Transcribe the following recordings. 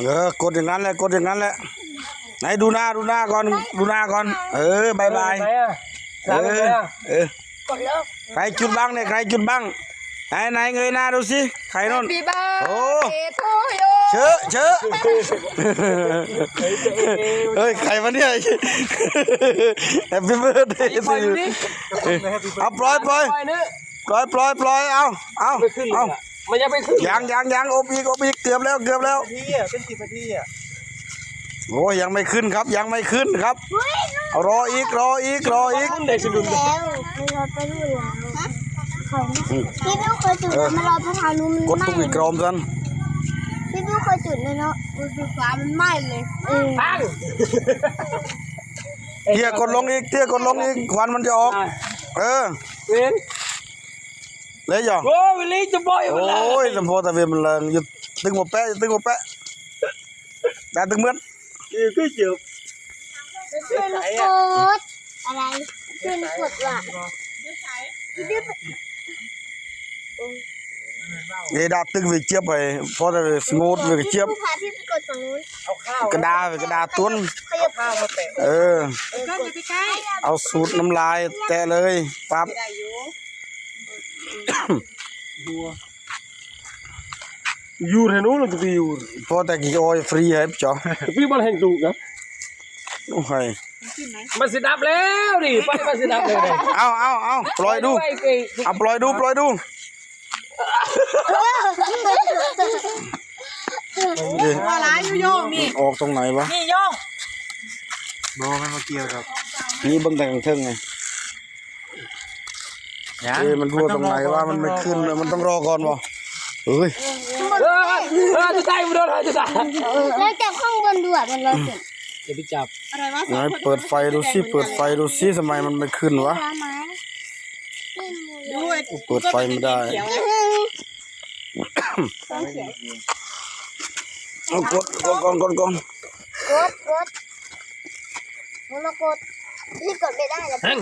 ເອີ ກົດຢ່າງນັ້ນແຫຼະ ກົດຢ່າງນັ້ນແຫຼະ. ໄຫນ ດູໜ້າ ດູໜ້າກ່ອນ ດູໜ້າກ່ອນ. ເອີ ບາຍບາຍ. ເອີ ເອີ ໃຜຈຸດບັ້ງນີ້ ໃຜຈຸດບັ້ງ? ໄຫນ ໄຫນ ເງີຍໜ້າດູຊິ ໃຜໂນ່ນ. ໂອ້ ເຊີ ເຊີ ເອີຍ ໃຜວະນີ້? Happy birthday to you. ເອົາ ປ່ອຍ ປ່ອຍ ປ່ອຍ ປ່ອຍ ປ່ອຍ ເອົາ ເອົາ ມັນຍັງໄປຂຶ້ນ ຍັງ ຍັງ ຍັງ ອົບອີກ ອົບອີກ ເກືອບແລ້ວ ເກືອບແລ້ວ. ເປັນສິບນາທີອະ ໂອ້ຍ ຍັງໄມ່ຂຶ້ນຄັບ ຍັງໄມ່ຂຶ້ນຄັບ. ເອົາ ລໍອີກ ລໍອີກ ລໍອີກ. ໄດ້ຊິລຸ້ນແລ້ວ ມັນລໍໄປລຸ້ນແລ້ວ. ພີ່ບິວເຄີຍຈຸດ ເອີ ມັນລໍໄປທາງນູ້ນ ມັນໄໝ້ ກົດຕຸກອີກກອມຊັ້ນ. ພີ່ບິວເຄີຍຈຸດແລ້ວເນາະ ອຸຍ ໄຟຟ້າມັນໄໝ້ເລີຍ. ເອີ ເທຍ ກົດລົງອີກ ເທຍ ກົດລົງອີກ ຄວັນມັນຈະອອກ. ເອີ ເຫັນ ເລີຍຢໍ. ໂອ້ຍ ວິລລີຈະບໍ່ ໂອ້ຍ ສຳໂພຕາເວມແລງຢູ່. ຕຶງບໍ່ແປະ ຕຶງບໍ່ແປະ ດາຕຶງເໝືອນ. ເອີ ຄືເຈັບ ເປັນຄົນກົດອະໄລ ເປັນຄົນວ່າ ເດດາຕຶກເວຍຈຽບໄປ ພໍດາສະຫງົດເວຍຈຽບ ກະດາ ກະດາຕົນ. ເອີ ເອົາສູດນ້ຳລາຍແຕະເລີຍ ປັບ. ຢູດໃຫ້ໜູ ລະກະໄປຢູດ ພໍແຕ່ກີ້ອອຍຟຣີໃຫ້ເຈົ້າ ກະປີບໍ່ແຮງຕຸກນະ. ໂອ້ຍ ມັນຊິດັບແລ້ວນີ້ ໄຟມັນຊິດັບແລ້ວນີ້. ເອົາ ເອົາ ເອົາ ປ່ອຍດູ ເອົາ ປ່ອຍດູ ປ່ອຍດູ. ວ່າຫຼາຍຢູ່ໂຍງນີ້ ອອກຕົງໄຫນວະ ນີ້ໂຍງ. ບໍ່ ມັນບໍ່ກ່ຽວດອກ ນີ້ເບິ່ງແຕ່ຂ້າງເທິງໄງ. ເອີ ມັນຮົ່ວຕົງໄຫນວະ ມັນໄມ່ຂຶ້ນ ມັນຕ້ອງລໍກ່ອນບໍ່? ເອີຍ ເອີ ເອີ ຈະຕາຍ ບໍ່ໂດນ ຈະຕາຍ. ແລ້ວຈັບຂ້າງບົນດ້ວຍ ມັນບໍ່ຂຶ້ນ. ຢ່າໄປຈັບ ໃຫ້ເປີດໄຟດູຊິ ເປີດໄຟດູຊິ ທຳໄມມັນໄມ່ຂຶ້ນວະ? ເປີດໄຟບໍ່ໄດ້. ເອົາ ກົດ ກົດກ່ອນ ກົດກ່ອນ ກົດ ກົດ ມັນມາກົດ ນີ້ກົດໄມ່ໄດ້ລະ. ເປັ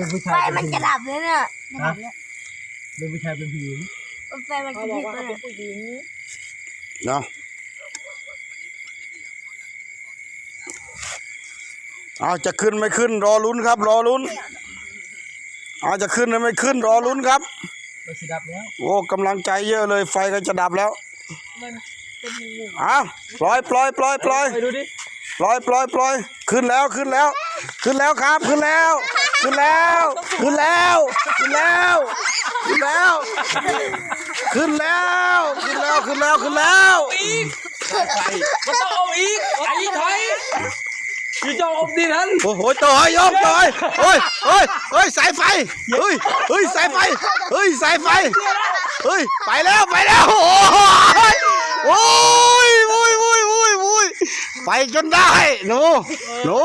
ນຜູ້ຊາຍ ໄຟມັນຈະດັບເລີຍນະ ຈະດັບແລ້ວ. ເປັນຜູ້ຊາຍເປັນຜູ້ຍິງ ໄຟມັນຈະດັບເລີຍ ເນາະ. ເອົາ ຈະຂຶ້ນໄມ່ຂຶ້ນ ລໍລຸ້ນຄັບ ລໍລຸ້ນ. ເອົາ ຈະຂຶ້ນໄມ່ຂຶ້ນ ລໍລຸ້ນຄັບ. ມັນຊິດັບແລ້ວ ໂອ້ ກຳລັງໃຈເຢີະເລີຍ ໄຟກໍຈະດັບແລ້ວ. ເອົາ ປ່ອຍ ປ່ອຍ ປ່ອຍ ປ່ອຍ ປ່ອຍ ປ່ອຍ ປ່ອຍ ປ່ອຍ. ຂຶ້ນແລ້ວ ຂຶ້ນແລ້ວ ຂຶ້ນແລ້ວຄັບ ຂຶ້ນແລ້ວ ຂຶ້ນແລ້ວ ຂຶ້ນແລ້ວ ຂຶ້ນແລ້ວ ຂຶ້ນແລ້ວ ຂຶ້ນແລ້ວ ຂຶ້ນແລ້ວ ຂຶ້ນແລ້ວ ຂຶ້ນແລ້ວ. ມັນຕ້ອງເອົາອີກ ໄປອີກ ຖອຍ ຢູ່ເຈົ້າອົບດີຫັ້ນ. ໂອ້ໂຫ ຕໍ່ໃຫ້ຍອມ ຕໍ່ໃຫ້ ໂອ້ຍ ໂອ້ຍ ໂອ້ຍ ສາຍໄຟ ເຮີ້ຍ ເຮີ້ຍ ສາຍໄຟ ເຮີ້ຍ ສາຍໄຟ ເຮີ້ຍ ໄປແລ້ວ ໄປແລ້ວ. ໂອ້ຍ ໂອ້ຍ ໂອ້ຍ ໄປຈົນໄດ້ ໜູ ໜູ.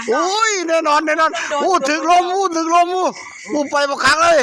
ໂອ້ຍ ແນ່ນອນ ແນ່ນອນ. ໂອ້ ຖືກລົມ ໂອ້ ຖືກລົມ ໂອ້ ໂອ້ ໄປບັກຄັກເລີຍ.